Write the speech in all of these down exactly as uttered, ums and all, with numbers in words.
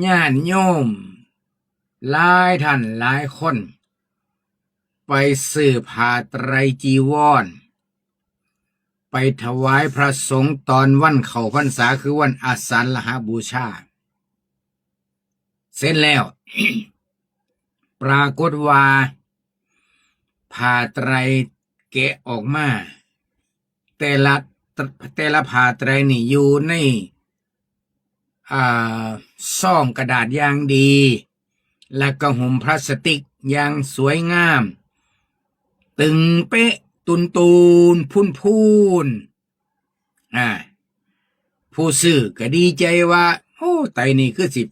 ญาติโยมหลายท่านหลายคน ไปซื้อผ้าไตรจีวร ไปถวายพระสงฆ์ตอนวันเข้าพรรษา คือวันอาสาฬหบูชา เสร็จแล้ว ปรากฏว่า ผ้าไตรแกะออกมา แต่ละ แต่ละผ้าไตรนี่อยู่ใน อ่า ซองกระดาษอย่างดี แล้วก็หุ้มพลาสติกอย่างสวยงาม ตึงเป๊ะ ตุนตูน พุนพูน อ่า ผู้ซื้อก็ดีใจว่า โอ้ ไตรนี่คือสิ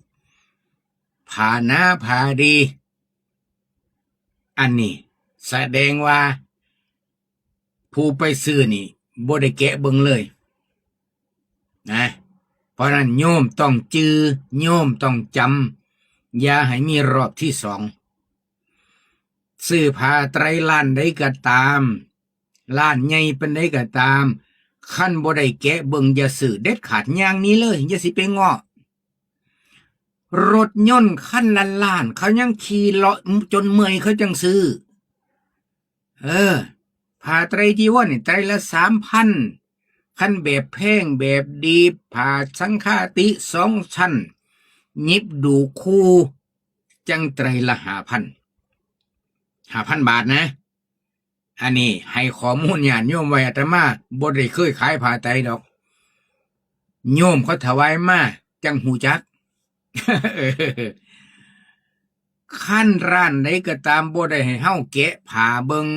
ผ้าหนาผ้าดี อันนี้แสดงว่า ผู้ไปซื้อนี่บ่ได้แกะเบิ่งเลยนะ เพราะนั้นโยมต้องจื่อ โยมต้องจำ อย่าให้มีรอบที่สอง ซื้อผ้าไตรร้านใดก็ตาม ร้านใหญ่ปานใดก็ตาม คันบ่ได้แกะเบิ่งอย่าซื้อเด็ดขาด ย่างหนีเลย อย่าสิไปเงาะ รถยนต์คันละล้าน เขายังขี่เลาะจนเมื่อยเขาจังซื้อ เออ ผ้าไตรจีวรนี่ไตรละสามพัน คันแบบแพงแบบดี ผ้าสังฆาติสองชั้น หยิบดูคู่ จังไตรละห้าพัน ห้าพันบาทนะ อันนี้ให้ข้อมูลญาติโยมไว้ อาตมาบ่ได้เคยขายผ้าไตรดอก โยมเขาถวายมาจังฮู้จัก คันร้านใดก็ตามบ่ได้ให้เฮาแกะผ้าเบิ่ง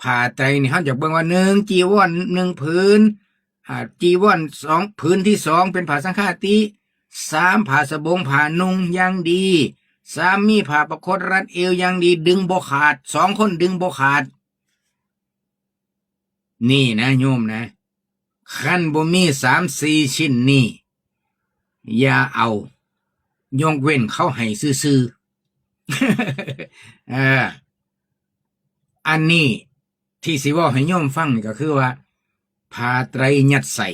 ผ้าไตรนี่เฮาอยากเบิ่งว่า หนึ่ง จีวรหนึ่งผืน อ่า จีวรสอง ผืนที่สองเป็นผ้าสังฆาติ สาม ผ้าสบงผ้านุ่งอย่างดี สาม มีผ้าประคตรัดเอวอย่างดี ดึงบ่ขาด สองคนดึงบ่ขาด นี่นะโยมนะ คันบ่มีสามสี่ชิ้นนี่ อย่าเอา ยกเว้นเขาให้ซื่อๆ เออ อันนี้ที่สิเว้าให้โยมฟังนี่ก็คือว่า ผ้าไตรยัดใส่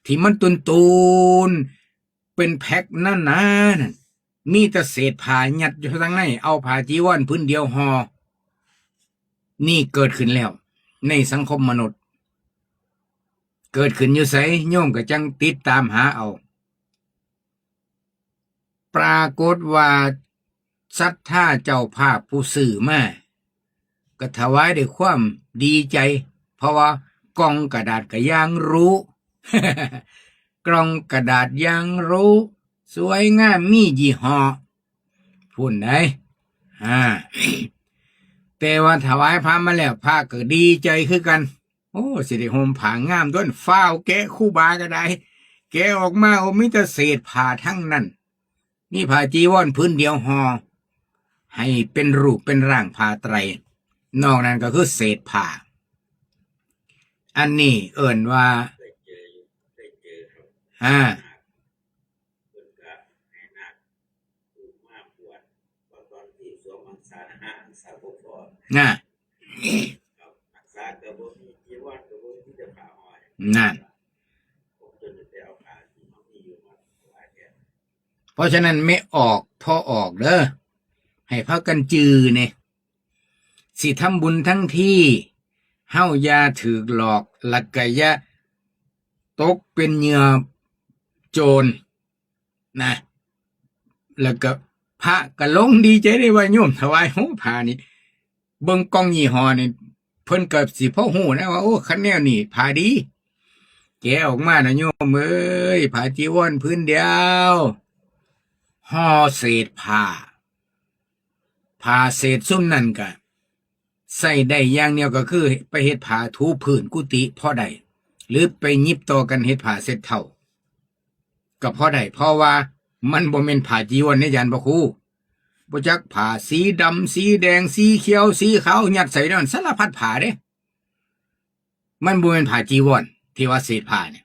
ที่มันตุนๆ เป็นแพ็คหนาๆ นั่น มีแต่เศษผ้ายัดอยู่ข้างใน เอาผ้าจีวรผืนเดียวห่อ นี่เกิดขึ้นแล้ว ในสังคมมนุษย์ เกิดขึ้นอยู่ไส โยมก็จั่งติดตามหาเอา ปรากฏว่าศรัทธาเจ้าภาพผู้ซื้อมา ก็ถวายด้วยความดีใจ เพราะว่ากล่องกระดาษก็อย่างหรู กล่องกระดาษอย่างหรู สวยงาม มียี่ห้อ พุ้นได๋ อ่า แต่ว่าถวายพระมาแล้ว พระก็ดีใจคือกัน โอ้ สิได้ห่มผ้างามตั๊ว ฟ้าวแกะ ครูบาก็ได้ แกะออกมา โอ้ มีแต่เศษผ้าทั้งนั้น มีผ้าจีวรผืนเดียวห่อ ให้เป็นรูปเป็นร่างผ้าไตร นอกนั้นก็คือเศษผ้า อันนี้เอิ้นว่า อ่า น่ะ นั่น เพราะฉะนั้นแม่ออกพ่อออกเด้อ ให้พากันจื่อเนี่ย สิทำบุญทั้งที เฮาอย่าถืกหลอก แล้วก็อย่าตกเป็นเหยื่อโจรนะ แล้วก็พระก็หลงดีใจได้ว่าโยมถวาย โอ้ ผ้านี่ เบิ่งกล่องยี่ห้อนี่ เพิ่นก็สิพอฮู้นะว่า โอ้ คันแนวนี้ผ้าดี แกะออกมานะโยมเอ้ย ผ้าจีวรผืนเดียว ห่อเศษผ้า ผ้าเศษซุมนั่นก็ใช้ได้อย่างเดียวก็คือไปเฮ็ดผ้าถูพื้นกุฏิพอได้ หรือไปหยิบต่อกันเฮ็ดผ้าเช็ดเท้า ก็พอได้ เพราะว่ามันบ่แม่นผ้าจีวรเด้ อาจารย์พระครู บ่จักผ้าสีดำ สีแดง สีเขียว สีขาว ยัดใส่นั่น สารพัดผ้าเด้ มันบ่แม่นผ้าจีวรที่ว่าเศษผ้าเนี่ย